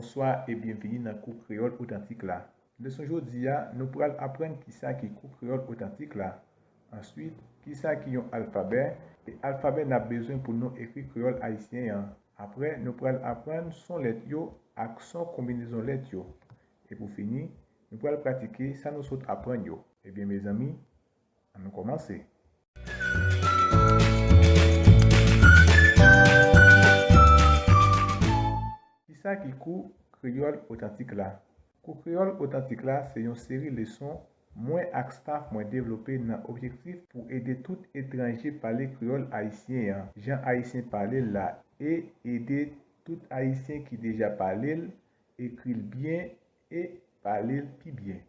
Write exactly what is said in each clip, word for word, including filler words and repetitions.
Bonswa e byenvini nan kou kreyòl otantik la. Leson jodi a, nou pral aprann kisa ki kou kreyòl otantik la. Answit, kisa ki yon alfabè, e alfabè n ap bezwen pou nou ekri kreyòl ayisyen an. Apre, nou pral aprann son lèt yo ak son konbinezon lèt yo. E pou fini, nou pral pratike sa nou sot aprann yo. Ebyen, mezanmi, ann nou kòmanse. Kisa ki kou kreyòl otantik la? Kou kreyòl otantik la se yon seri leson mwen ak staf mwen devlope nan objektif pou ede tout etranje pale kreyòl ayisyen an, jan ayisyen pale l la, e ede tout ayisyen ki deja pale l ekri l byen e pale l pi byen.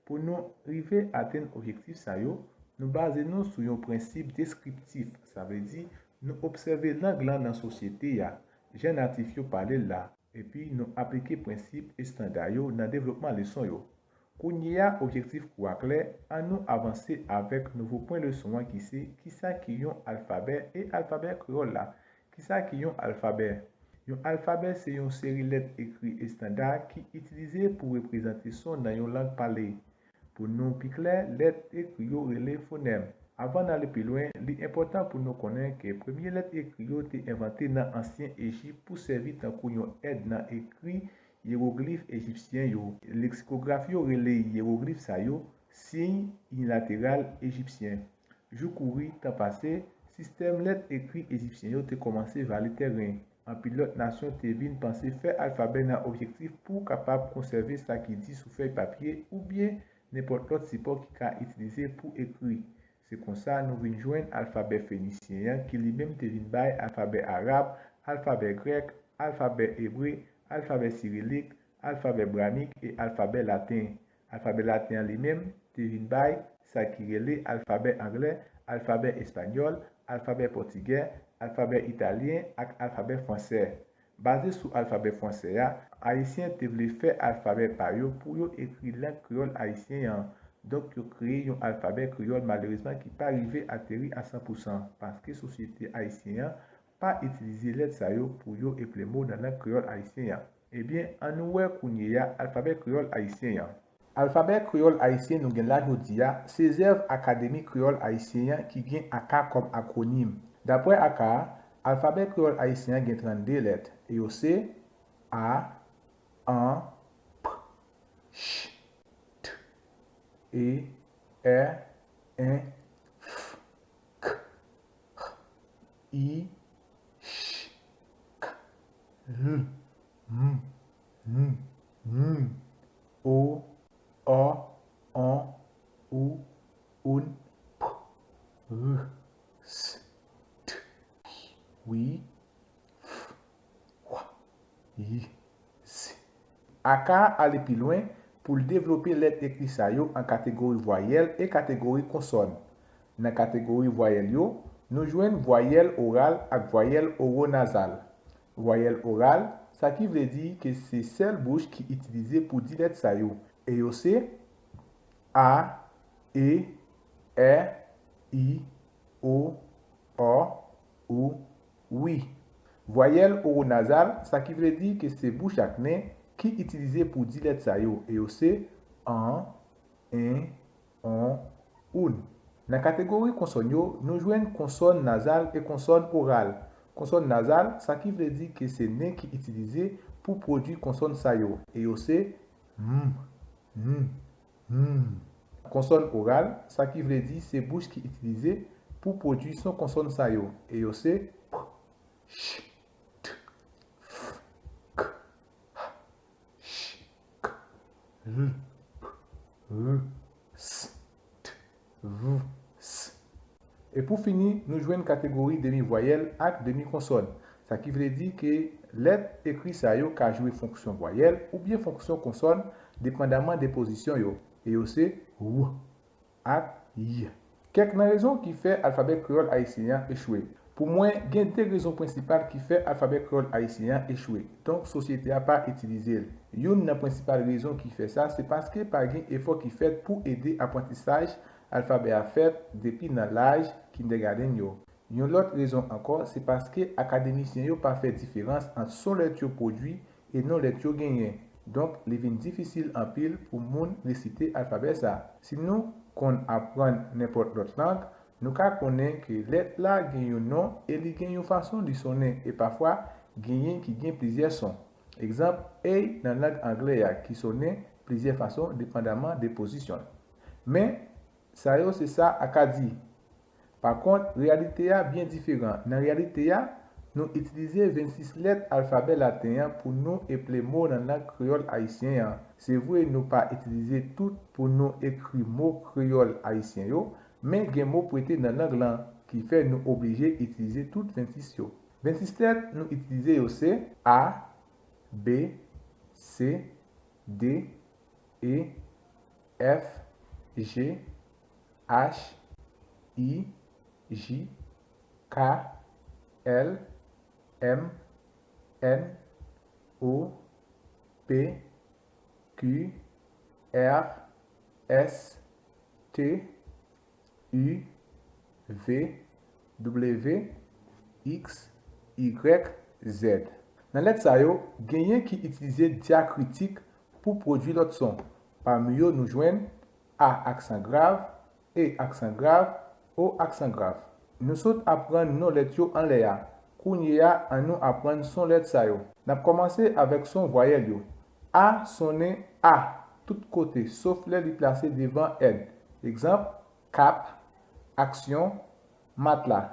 Pou nou rive atenn objektif sa yo, nou baze nou sou yon prensip deskriptif, sa vle di, nou obsève lang lan nan sosyete a, jan natif yo pale l la, epi nou aplike prensip estanda yo nan devlopman leson yo. Kounye a, objektif kou a klè, ann nou avanse avèk nouvo pwen leson an ki se kisa ki yon alfabè e alfabè kreyòl la. Kisa ki yon alfabè? Yon alfabè se yon seri lèt ekri estanda ki itilize pou reprezante son nan yon lang pale. Pou nou pi klè, lèt ekri yo rele fonèm. Anvan n ale pi lwen, li enpòtan pou nou konnen ke premye lèt ekri yo te envante nan Ansyen Ejip pou sèvi tankou yon èd nan ekri yewoglif ejipsyen yo. Leksikograf yo rele yewoglif sa yo siy inilateral ejipsyen. Jou kouri, tan pase, sistèm lèt ekri ejipsyen yo te kòmanse vale tèren. Anpil lòt nasyon te vin panse fè alfabè nan objektif pou kapab konsève sa ki di sou fèy papye oubyen nenpòt lòt sipò ki ka itilize pou ekri. Se konsa nou vin jwenn alfabè fenisyen an ki li menm te vin bay alfabè arab, alfabè grèk, alfabè ebre, alfabè sirilik, alfabè bramik e alfabè laten. Alfabè laten an li menm te vin bay sa ki rele alfabè anglè, alfabè espanyòl, alfabè pòtigè, alfabè italyen ak alfabè fransè. Baze sou alfabè fransè a, Ayisyen te vle fè alfabè pa yo pou yo ekri lang kreyòl ayisyen an. Donk, yo kreye yon alfabè kreyòl malerezman ki pa rive ateri a san pou san, paske sosyete ayisyen an pa itilize lèt sa yo pou yo ekri mo nan lang kreyòl ayisyen an. Ebyen, ann nou wè kounye a alfabè kreyòl ayisyen an. Alfabè kreyòl ayisyen nou gen la jodi a, se zèv Akademi Kreyòl Ayisyen an ki gen aka kòm akwonim. Daprè aka a, alfabè kreyòl ayisyen an gen trannde lèt, e yo se a, an, p, ch, t, e, è, en, f, k, h, i, ch, k, l, m, n, m, o, o, on, ou, oun, p, r, s, t, wi, wi, f, w, y, z. Aka a ale pi lwen pou l devlope lèt ekri sa yo an kategori vwayèl e kategori konsòn. Nan kategori vwayèl yo, nou jwenn vwayèl oral ak vwayèl oronazal. Vwayèl oral, sa ki vle di ke se sèl bouch ki itilize pou di lèt sa yo, e yo se a, e, è, i, o, o, ou, wi. Vwayèl oronazal, sa ki vle di ke se bouch ak nen ki itilize pou di lèt sa yo, e yo se an, en, on, oun. Nan kategori konsòn yo, nou jwenn konsòn nazal e konsòn oral. Konsòn nazal, sa ki vle di ke se nen ki itilize pou pwodui konsòn sa yo, e yo se m, n, m. Konsòn oral, sa ki vle di se bouch ki itilize pou pwodui son konsòn sa yo, e yo se p, ch, t, f, k, h, ch, k, l, p, r, s, t, v, s. E pou fini, nou jwenn kategori demi vwayèl ak demi konsòn. Sa ki vle di ke lèt ekri sa yo ka jwe fonksyon vwayèl oubyen fonksyon konsòn, depandaman de pozisyon yo. E yo se w ak y. Kèk nan rezon ki fè alfabè kreyòl ayisyen an echwe. Pou mwen, gen de rezon prensipal ki fè alfabè kreyòl ayisyen an echwe. Donk, sosyete a pa itilize l. Youn nan prensipal rezon ki fè sa, se paske pa gen efò ki fèt pou ede aprantisaj alfabè a fèt depi nan laj kindègadenn yo. Yon lòt rezon ankò, se paske akademisyen yo pa fè diferans ant son lèt yo pwodui e non lèt yo genyen. Donk, li vin difisil anpil pou moun resite alfabè sa. Si nou konn aprann nenpòt lòt lang, nou ka konnen ke lèt la gen yon non e li gen yon fason li sonnen e pafwa genyen ki gen plizyè son. Egzanp, A nan lang anglè a ki sonnen plizyè fason depandaman de pozisyon l. Men, sa yo se sa Aka di. Pakont, reyalite a byen diferan. Nan reyalite a, nou itilize vennsis lèt alfabè laten an pou nou eple mo nan lang kreyòl ayisyen an. Se vre, nou pa itilize tout pou nou ekri mo kreyòl ayisyen yo, men gen mo prete nan lang lan ki fè nou oblije itilize tout vennsis yo. Vennsis lèt nou itilize yo se A, B, C, D, E, F, G, H, I, J, K, L, M, N, O, P, Q, R, S, T, U, V, W, X, Y, Z. Nan lèt sa yo, genyen ki itilize dyakritik pou pwodui lòt son. Pami yo, nou jwenn A aksan grav, E aksan grav, O aksan grav. Nou sot aprann non lèt yo anlè a. Kounye a, annou aprann son lèt sa yo. N ap kòmanse avèk son vwayèl yo. A sonnen A tout kote, sof lè li plase devan N. Egzanp, kap, aksyon, matla.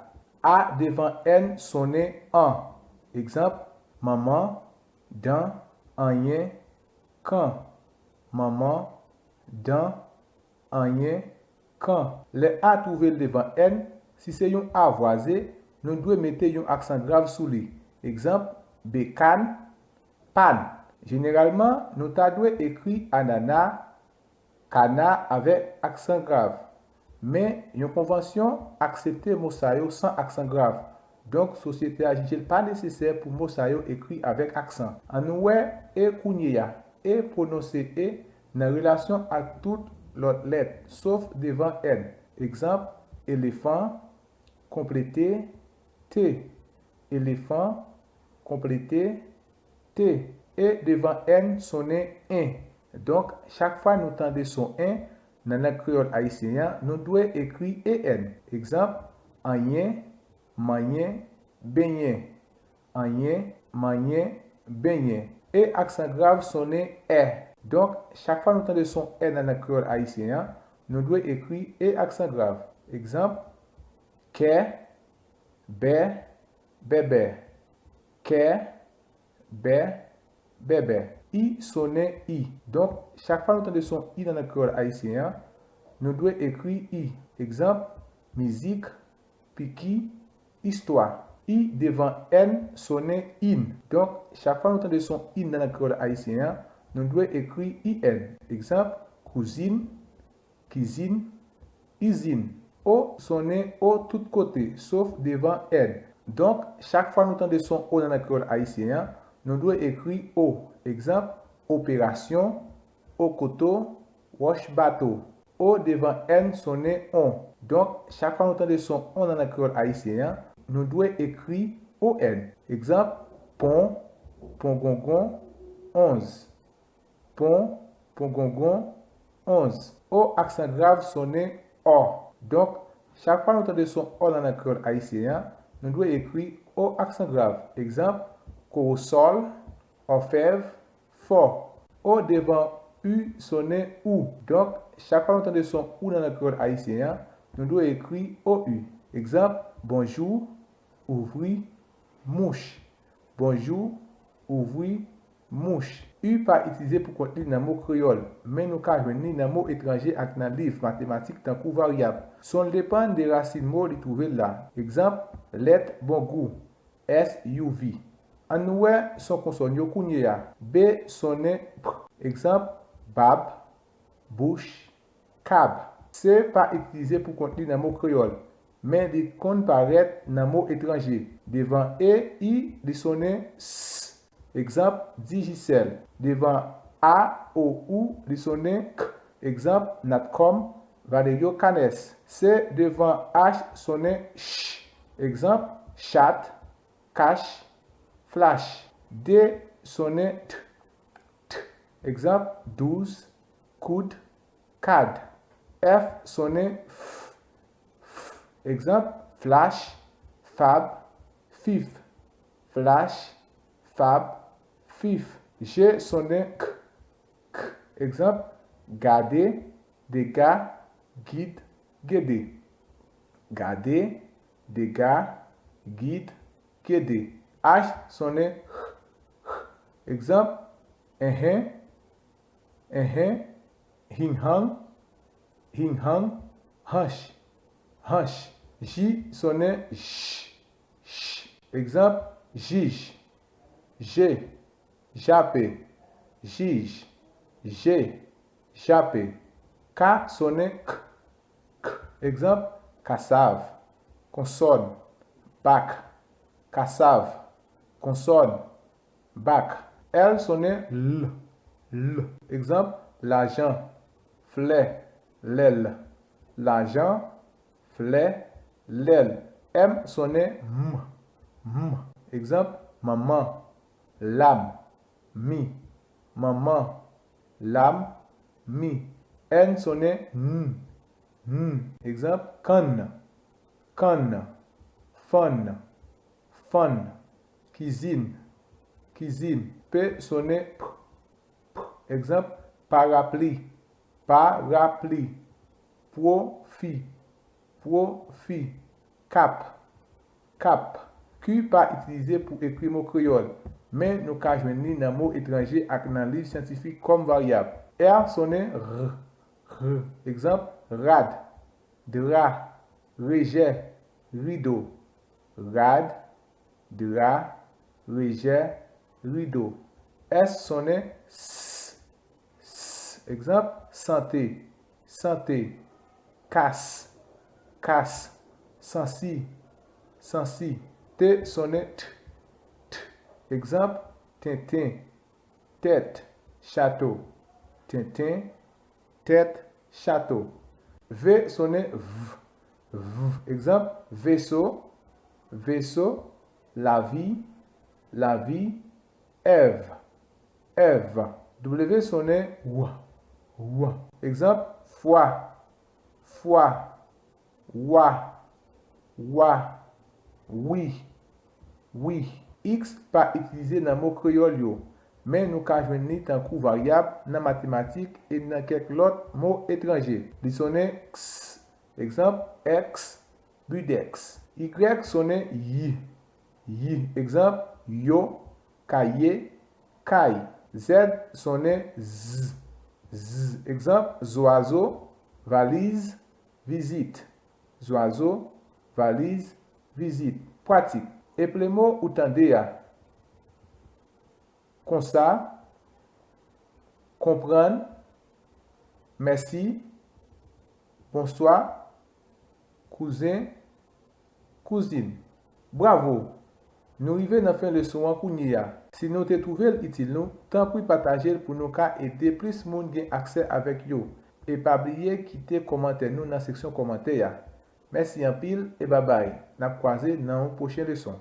A devan N sonnen an. Egzanp, manman, dan, anyen, kan. Manman, dan, anyen, kan. Lè A twouve l devan N, si se yon A vwaze, nou dwe mete yon aksan grav sou li. Egzanp, bekann, pàn. Jeneralman, nou ta dwe ekri anana, kana avèk aksan grav. Men, yon konvansyon aksepte mo sa yo san aksan grav. Donk, sosyete a jije l pa nesesè pou mo sa yo ekri avèk aksan. Annou wè E kounye a. E pwononse E nan relasyon ak tout lòt lèt, sof devan N. Egzanp, elefan, konplete, te. Elefan, konplete, te. E devan N sonnen en. Donk, chak fwa nou tande son en nan lang kreyòl ayisyen an, nou dwe ekri E N. Egzanp, anyen, manyen, benyen. Anyen, manyen, benyen. E aksan grav sonnen è. Donk, chak fwa nou tande son è nan lang kreyòl ayisyen an, nou dwe ekri E aksan grav. Egzanp, kè, bè, bèbè. Kè, bè, bèbè. I sonnen i. Donk, chak fwa nou tande son i nan lang kreyòl ayisyen an, nou dwe ekri i. Egzanp, mizik, piki, istwa. I devan N sonnen in. Donk, chak fwa nou tande son in nan lang kreyòl ayisyen an, nou dwe ekri I N. Egzanp, kouzin, kizin, izin. O sonnen O tout kote, sof devan N. Donk, chak fwa nou tande son O nan lang kreyòl ayisyen an, nou dwe ekri O. Egzanp, operasyon, okoto, wòch bato. O devan N sonnen on. Donk, chak fwa nou tande son on nan lang kreyòl ayisyen an, nou dwe ekri O N. Egzanp, pon, pongongon, onz. Pon, pongongon, onz. O aksan grav sonnen ò. Donk, chak fwa nou tande son ò nan lang kreyòl ayisyen an, nou dwe ekri O aksan grav. Egzanp, kowosòl, òfèv, fò. O devan U sonnen ou. Donk, chak fwa nou tande son ou nan lang kreyòl ayisyen an, nou dwe ekri O U. Egzanp, bonjou, ouvri, mouch. Bonjou, ouvri, mouch. U pa itilize poukont li nan mo kreyòl, men nou ka jwenn li nan mo etranje ak nan liv matematik tankou varyab. Son l depann de rasin mo li twouve l la. Egzanp, lèt bongou, S U V. Ann nou wè son konsòn yo kounye a. B sonnen p. Egzanp, bab, bouch, kab. C pa itilize poukont li nan mo kreyòl, men li konn parèt nan mo etranje. Devan E, I, li sonnen s. Egzanp, Digicel. Devan A, O, U, li sonnen k. Egzanp, Natcom, Valerio Canes. C devan H sonnen ch. Egzanp, chat, kach, flach. D sonnen t, t. Egzanp, douz, koud, kad. F sonnen f, f. Egzanp, flach, fab, fif. Flach, fab, fif. G sonnen k, k. Egzanp, gade, dega, gid, gede. Gade, dega, gid, gede. H sonnen h, h. Egzanp, enhen, enhen, hinghang, hinghang, hanch, hanch. J sonnen j, j. Egzanp, jij, je, jape, jij, je, jape. K sonnen k, k. Egzanp, kasav, konsòn, bak. Kasav, konsòn, bak. L sonnen l, l. Egzanp, lajan, flè, lèl. Lajan, flè, lèl. M sonnen m, m. Egzanp, manman, lam, mi. Manman, lam, mi. N sonnen n, n. Egzanp, kann, kann, fann, fann. Kizin, kizin. P sonnen p, p. Egzanp, parapli, parapli. Pwofi, pwofi. Kap, kap. Q pa itilize pou ekri mo kreyòl, men nou ka jwenn li nan mo etranje ak nan liv syantifik kòm varyab. R sonnen r, r. Egzanp, rad, dra, rejè, rido. Rad, dra, rejè, rido. S sonnen s, s. Egzanp, sante, sante. Kas, kas. Sansi, sansi. T sonnen t, t. Egzanp, tenten, tèt, chato. Tenten, tèt, chato. V sonnen v, v. Egzanp, veso, veso, lavi, lavi, èv, èv. W sonnen w, w. Egzanp, fwa, fwa, wa, wa, wi, wi. X pa itilize nan mo kreyòl yo, men nou ka jwenn li tankou varyab nan matematik e nan kèk lòt mo etranje. Li sonnen x. Egzanp, èks, bidèks. Y sonnen y, y. Egzanp, yo, kaye, kay. Z sonnen z, z. Egzanp, zwazo, valiz, vizit. Zwazo, valiz, vizit. Pratik. Eple mo ou tande a. Konsa, konprann, mèsi, bonswa, kouzen, kouzin. Bravo! Nou rive nan fen leson an kounye a. Si nou te twouve l itil nou, tanpri pataje l pou nou ka ede plis moun gen aksè avèk yo. E pa bliye kite kòmantè nou nan seksyon kòmantè a. Mèsi anpil e babay. N ap kwaze nan yon pwochen leson.